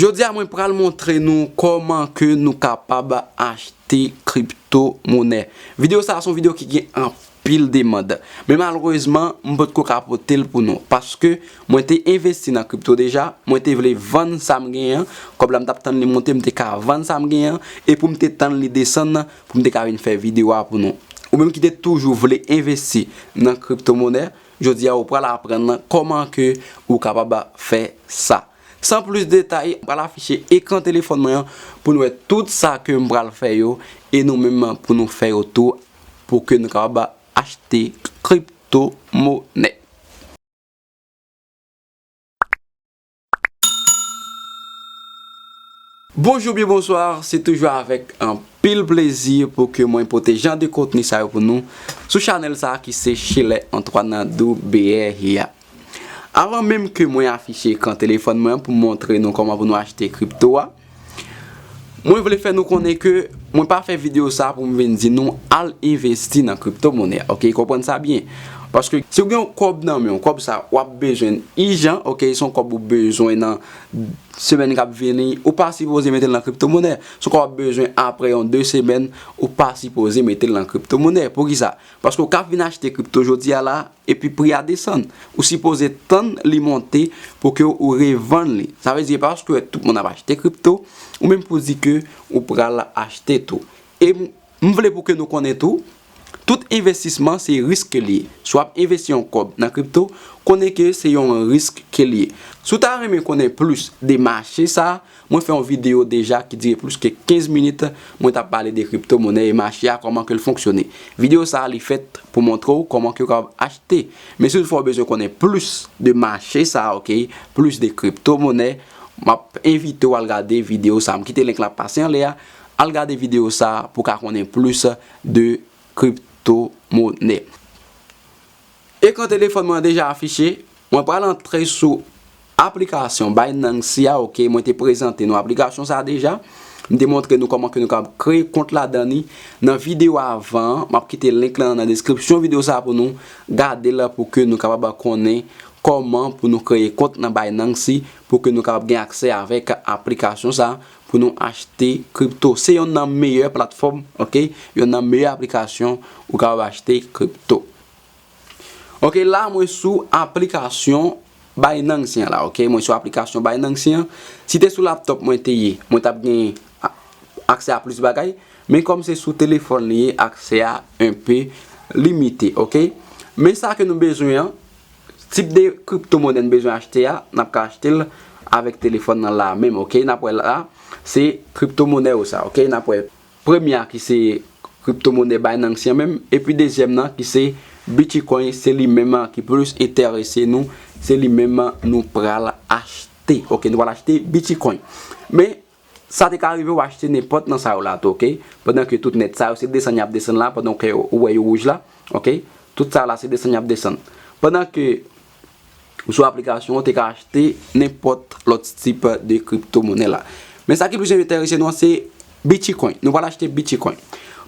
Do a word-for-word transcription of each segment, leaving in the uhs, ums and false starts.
Jodi a mwen pral montre nou kòman ke nou kapab achte kripto monè. Videyo sa a se yon videyo ki gen anpil demann. Men malerezman, m potko ka pote l pou nou. Paske mwen te envesti nan kripto deja, mwen te vle vann sa m genyen an. Kòb la m t ap tann li monte, m te ka vann sa m genyen an. E pou m te tann li desann, pou m te ka vin fè videyo a pou nou. Ou menm ki te toujou vle envesti nan kripto monè, jodi a ou pral aprann kòman ke ou kapab fè sa. San plis detay, m pral afiche ekran telefòn mwen an pou nou wè tout sa ke m pral fè yo e nou menm pou nou fè yo tou pou ke nou kapab achte kripto monè. Bonjou byen bonswa, se toujou avèk anpil plezi pou ke mwen pote jan de kontni sa yo pou nou sou chanèl sa ki se Schiller Antoine W R. Avan menm ke mwen afiche ekran telefòn mwen pou montre nou kòman pou nou achte kripto a, mwen vle fè nou konnen ke mwen pa fè videyo sa pou m vin di nou al envesti nan kripto monè. Oke, konprann sa byen. Paske si w gen yon kòb nan men w, kòb sa w ap bezwen ijan, oke, se yon kòb ou bezwen nan semèn k ap vini, ou pa sipoze mete l nan kripto monè. Se yon kòb w ap bezwen apre yon de semèn, ou pa sipoze mete l nan kripto monè. Poukisa? Paske w ka vin achte kripto jodi a la, epi pri a desann. Ou sipoze tann li monte pou ke ou revann li. Sa vle di, e pa paske tout moun ap achte kripto, ou menm pou di ke ou pral achte tou. E m, m vle pou ke nou konnen tou, tout envestisman se risk li ye. Si w ap envesti yon kòb nan kripto, konnen ke se yon risk ke li ye. Si w ta renmen konnen plis de mache sa, mwen fè yon videyo deja ki dire plis ke kenz minit, mwen t ap pale de kripto monè e mache a, kòman ke l fonksyone. Videyo sa a, li fèt pou montre w kòman ke w kapab achte. Men si toutfwa w bezwen konnen plis de mache sa a, oke, plis de kripto monè, m ap envite w al gade videyo sa a. M kite link la ap pase anlè a. Al gade videyo sa a pou w ka konnen plis de kripto monè. Ekran telefòn mwen an deja afiche. Mwen pral antre sou aplikasyon Binance a, oke, mwen te prezante nou aplikasyon sa a deja. M te montre nou kòman ke nou kapab kreye kont ladan li. Nan videyo avan an, m ap kite link lan nan deskripsyon videyo sa a pou nou gade l pou ke nou kapab konnen kòman pou nou kreye kont nan Binance pou ke nou kapab gen aksè avèk aplikasyon sa a pou nou achte kripto. Se yonn nan meyè platfòm, oke, yonn nan meyè aplikasyon ou kapab achte kripto. Oke, la mwen sou aplikasyon Binance an la, oke? Mwen sou aplikasyon Binance an. Si te sou laptop mwen te ye, mwen t ap gen a, aksè a plis bagay. Men kòm se sou telefòn li ye, aksè a enpe limite, oke? Men sa ke nou bezwen an, tip de kripto monè n bezwen achte a, n ap ka achte l avèk telefòn nan la menm, oke? N ap wè la, se kripto monè yo sa, oke? N ap wè premye a ki se kripto monè Binance an menm, epi dezyèm nan ki se Bitcoin, se li menm ki plis enterese nou, se li menm nou pral achte. Oke, nou pral achte Bitcoin. Men, sa te ka rive w achte nenpòt nan sa yo la tou, oke? Pandan ke tout nèt sa yo, se desann y ap desann la, pandan ke ou wè yo wouj la, oke? Tout sa la, se desann y ap desann. Pandan ke ou sou aplikasyon, ou te ka achte nenpòt lòt tip de kripto monè la. Men sa ki plis enterese nou an, se Bitcoin. Nou pral achte Bitcoin.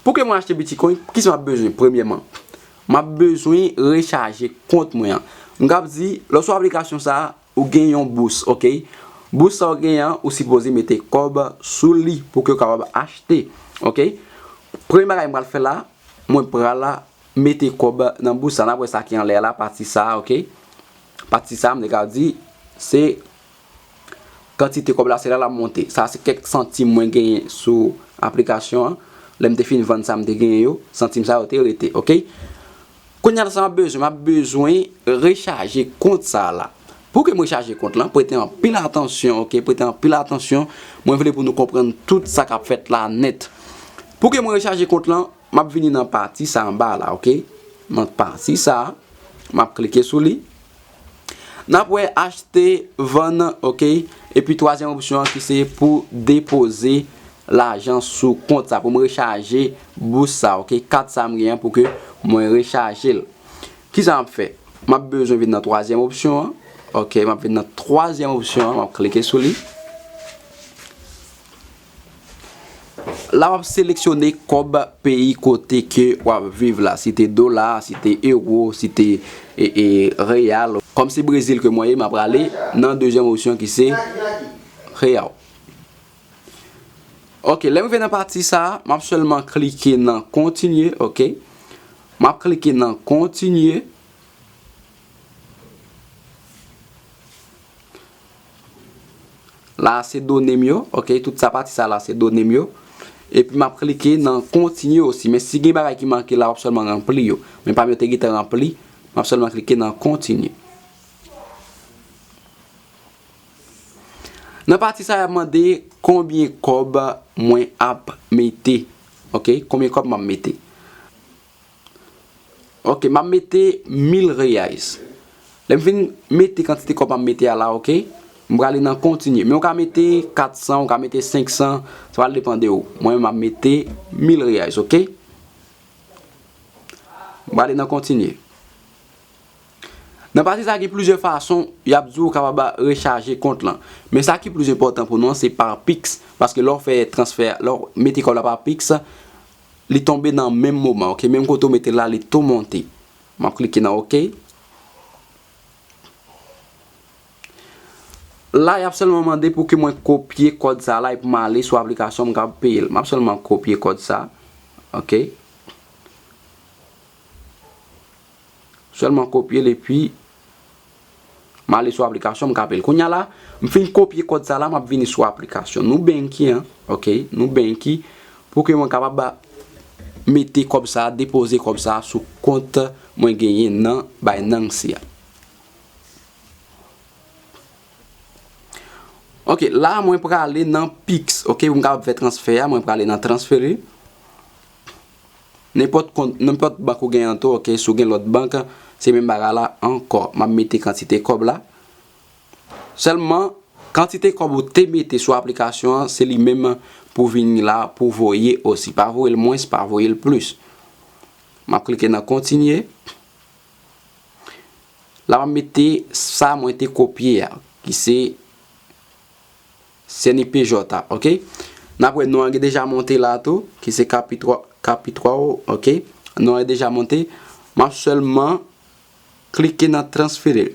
Pou ke mwen achte Bitcoin, kisa m ap bezwen? Premyèman, m ap bezwen rechaje kont mwen an. M kab di, lè w sou aplikasyon sa a, ou gen yon bous, oke? Bous sa ou gen an, ou sipoze mete kòb sou li pou ke w kapab achte, oke? Premye bagay m pral fè la, mwen pral mete kòb nan bous sa. N ap wè sa ki anlè a la, pati sa a, oke? Pati sa a, m te ka di, se kantite kòb la, se la l ap monte. Sa a se kèk santim mwen genyen sou aplikasyon an. Lè m te fin vann sa m te genyen yo, santim sa yo te rete, oke? Kounye a la, sa m ap bezwen, m ap bezwen rechaje kont sa a la. Pou ke m rechaje kont lan, prete anpil atansyon, oke? Prete anpil atansyon. Mwen vle pou nou konprann tout sa k ap fèt la nèt. Pou ke mwen rechaje kont lan, m ap vini nan pati sa anba la, oke? Nan pati sa, m ap klike sou li. N ap wè achte, vann, oke? Epi twazyèm opsyon an ki se pou depoze lajan sou kont sa, pou m rechaje bous sa, oke? Kat sa m gen an pou ke mwen rechaje l. Kisa m ap fè? M ap bezwen vin nan twazyèm opsyon an. Oke, m ap vin nan twazyèm opsyon an, m ap klike sou li. La, w ap seleksyone kòb peyi kote ke w ap viv la. Si te dola, si te ewo, si te, e, e, reyal. Kòm se Brezil ke mwen ye, m ap prale nan dezyèm opsyon ki se reyal. Ok, lè m rive nan pati sa a, m ap sèlman klike nan kontinye, ok. M ap klike nan kontinye. La se done m yo, ok, tout sa pati sa la se done m yo. Epi m ap klike nan kontinye osi. Men si gen bagay ki manke la, w ap sèlman ranpli yo. Men pa m yo te gentan ranpli, m ap sèlman klike nan kontinye. Nan pati sa, y ap mande konbyen kòb mwen ap mete. Ok, konbyen kòb m ap mete. Ok, m ap mete mil reais. Lè m fin mete kantite kòb m ap mete a la, ok, m prale nan kontinye. Men w ka mete kat san, w ka mete senk san, sa pral depann de ou. Mwen, m ap mete mil reais, ok? M prale nan kontinye. Nan pati sa, gen plizyè fason y ap di w kapab rechaje kont lan. Men sa ki plis enpòtan pou nou an, se pa Pix. Paske lè w fè transfè, lè w mete kòb la pa Pix, li tonbe nan menm moman, ok? Menm kote w mete l la, li tou monte. M ap klike nan ok. La, y ap sèlman mande pou ke mwen kopye kòd sa la epi m ale sou aplikasyon m ka peye l. M ap sèlman kopye kòd sa. Ok. Sèlman kopye l epi m ale sou aplikasyon m ka peye l. Kounye a la, m fin kopye kòd sa la, m ap vini sou aplikasyon Nubank an, ok, Nubank, pou ke mwen kapab mete kòb sa, depoze kòb sa sou kont mwen genyen nan Binance an. Ok, la mwen prale nan Pix, ok, pou m kapab fè transfè a, mwen prale nan transfere. Nenpòt kont, nenpòt bank ou gen an tou, ok, si w gen lòt bank, se menm bagay la ankò. M ap mete kantite kòb la. Sèlman, kantite kòb ou te mete sou aplikasyon an, se li menm pou vini la, pou voye osi. Pa voye l mwens, pa voye l plis. M ap klike nan kontinye. La, m ap mete sa mwen te kopye a, ki se C N P J a, ok? N ap wè non an gen deja monte la tou, ki se Capitro, Capitro, ok? Non an deja monte. M ap sèlman klike nan transfere.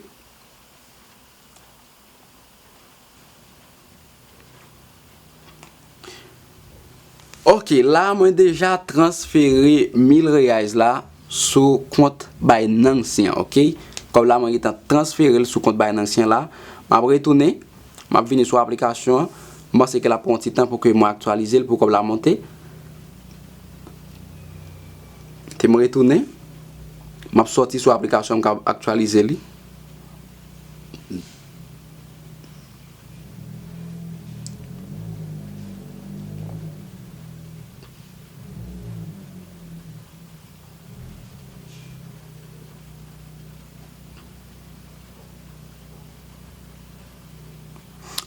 Ok, la mwen deja transfere mil reais la sou kont Binance an, ok? Kòb la mwen gentan transfere l sou kont Binance an la. M ap retounen, m ap vini sou aplikasyon an. M panse ke l ap pran yon ti tan pou ke mwen aktyalize l, pou kòb la monte. Te m retounen. M ap sòti sou aplikasyon, m ka aktyalize li.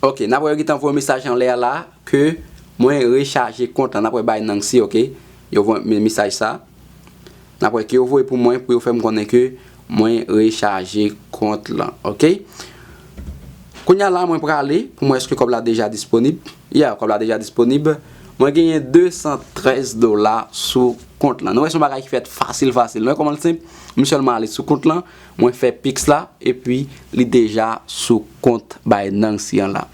Ok, n ap wè yo gentan voye mesaj anlè a la ke mwen rechaje kont lan. N ap wè Binance, ok? Yo voye men mesaj sa. N ap wè ke yo voye pou mwen, pou yo fè m konnen ke mwen rechaje kont lan, ok? Kounye a la, mwen prale pou mwen èske kòb la deja disponib. Ya, kòb la deja disponib. Mwen genyen de san trèz dola sou kont lan. Nou wè, se yon bagay ki fèt fasil, fasil. Nou wè kòman l senp? Mwen sèlman ale sou kont lan, mwen fè Pix la, epi li deja sou kont Binance an la.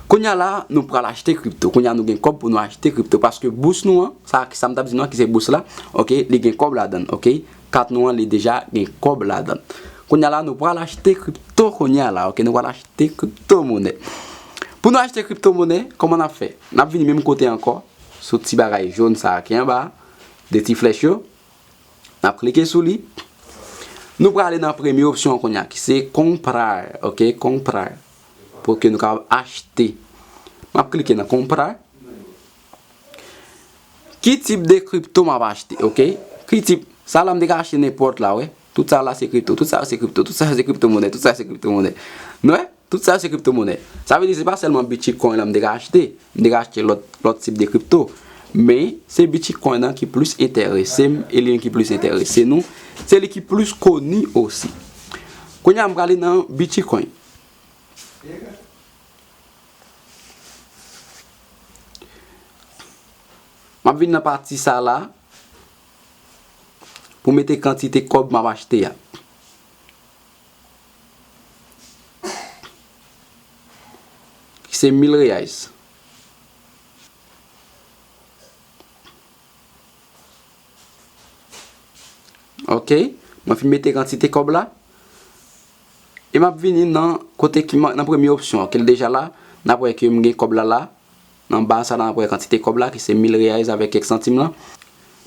Kounye a la, nou pral achte kripto. Kounye a, nou gen kòb pou nou achte kripto, paske bous nou an, sa, sa m t ap di nou an, ki se bous la, ok, li gen kòb ladan l, ok. Kat nou an, li deja gen kòb ladan l. Kounye a la, nou pral achte kripto kounye a la, ok, nou pral achte kripto monè. Pou nou achte kripto monè, kòman n ap fè? N ap vini menm kote ankò, sou ti bagay jòn sa a ki anba a, de ti flèch yo. N ap klike sou li. Nou prale nan premye opsyon an kounye a, ki se comprar, ok, comprar. Pou ke nou kapab achte. M ap klike nan comprar. Ki tip de kripto m ap achte, ok? Ki tip? Sa la m te ka achte nenpòt la, wi. Tout sa la se kripto, tout sa se kripto, tout sa se kripto monè, tout sa se kripto monè. Nou wè? Tout sa se kripto monè. Sa vle di se pa sèlman Bitcoin la m te ka achte. M te ka achte lòt, lòt tip de kripto. Men se Bitcoin nan ki plis enterese m e li menm ki plis enterese nou. Se li ki plis koni osi. Kounye a m prale nan Bitcoin. M ap vin nan pati sa la pou mete kantite kòb m ap achte a. Ki se mil reais. Ok, mwen fin mete kantite kòb la. E m ap vini nan kote ki man- nan premye opsyon an, ke l deja la, n ap wè ke m gen kòb la la. Nan ba sa la, n ap wè kantite kòb la, ki se mil reais avèk kèk santim lan.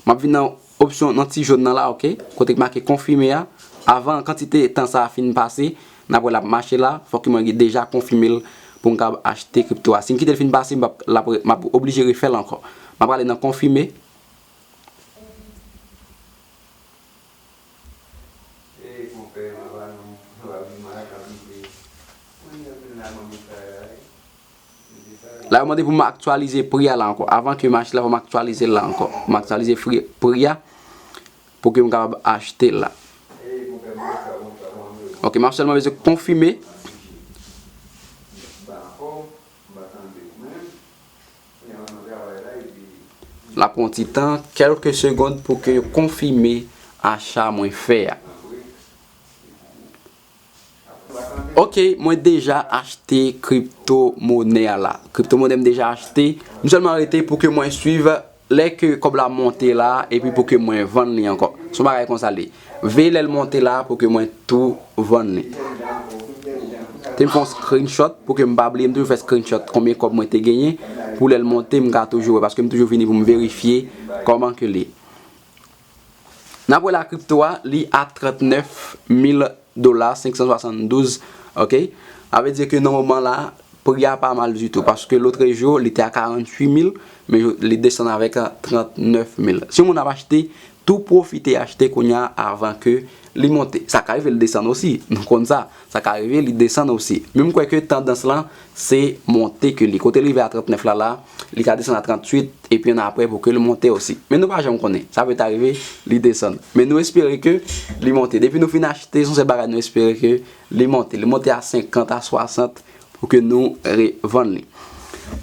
M ap vin nan opsyon nan ti jòn nan la, ok? Kote k make konfime a. Avan kantite tan sa a fin pase, n ap wè l ap mache la, fòk mwen deja konfime l pou m kapab achte kripto a. Si m kite l fin pase, m ap, l ap, m ap oblije refè l ankò. M ap prale nan konfime. La, yo mande pou m aktyalize pri a la ankò. Avan ke m achte la, fò m aktyalize l la ankò. M aktyalize fri- pri a pou ke m kapab achte l la. Ok, m ap sèlman bezwen konfime. L ap pran yon ti tan, kèlke segonn pou ke yo konfime acha mwen fè a. Ok, mwen deja achte kripto monè a la. Kripto monè m deja achte. M sèlman rete pou ke mwen swiv lè ke kòb la monte la, epi pou ke mwen vann li ankò. Se yon bagay konsa l ye. Veye lè l monte la pou ke mwen tou vann li. Te m fè yon screenshot pou ke m pa bliye, m toujou fè screenshot konbyen kòb mwen te genyen. Pou lè l monte, m ka toujou wè, paske m toujou vini pou m verifye kòman ke l ye. N ap wè la kripto a, li a trannèf mil dola, senk san swasanndouz, ok? Sa vle di ke nan moman la, pri a pa mal ditou, paske lotrejou, li te a karanntuit mil, men li desann avèk trannèf mil. Si yon moun ap achte, tou pwofite achte kounye a avan ke li monte. Sa ka rive li desann osi, nou konn sa. Sa ka rive li desann osi. Men m kwè ke tandans lan, se monte ke li. Kote l rive a trannèf la la, li ka desann a tranntuit, epi ann apre pou ke l monte osi. Men nou pa janm konnen. Sa pèt rive, li desann. Men nou espere ke li monte. Depi nou fin achte, se yon sèl bagay nou espere ke li monte. Li monte a senkant, a swasant, pou ke nou revann li.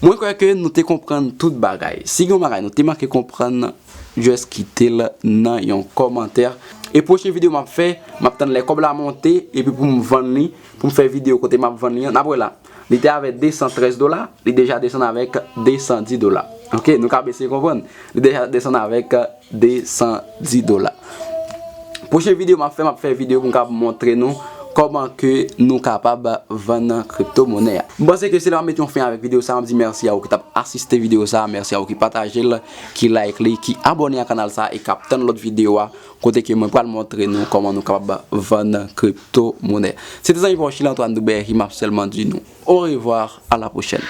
Mwen kwè ke nou te konprann tout bagay. Si gen yon bagay nou te manke konprann, just kite l nan yon kòmantè. E pwochen videyo m ap fè, m ap tann lè kòb la monte, epi pou m vann li, pou m fè videyo kote m ap vann li an. N ap wè la. Li te avè desantrèz dola, li deja desann avèk desanndis dola. Ok, nou ka eseye konprann. Li deja desann avèk desanndis dola. Pwochen videyo m ap fè, m ap fè videyo pou m kapab montre nou kòman ke nou kapab vann kripto monè a. M panse ke se la m ap mete yon fen avèk videyo sa a. M ap di mèsi a ou ki t ap asiste videyo sa a, mèsi a ou ki pataje l, ki like li, ki abòne a kanal sa a e k ap tann lòt videyo a, kote ke mwen pral montre nou kòman nou kapab vann kripto monè. Se te zanmi pa w Chilè Antoine Duberry, m ap sèlman di nou orevwa, a la pwochèn.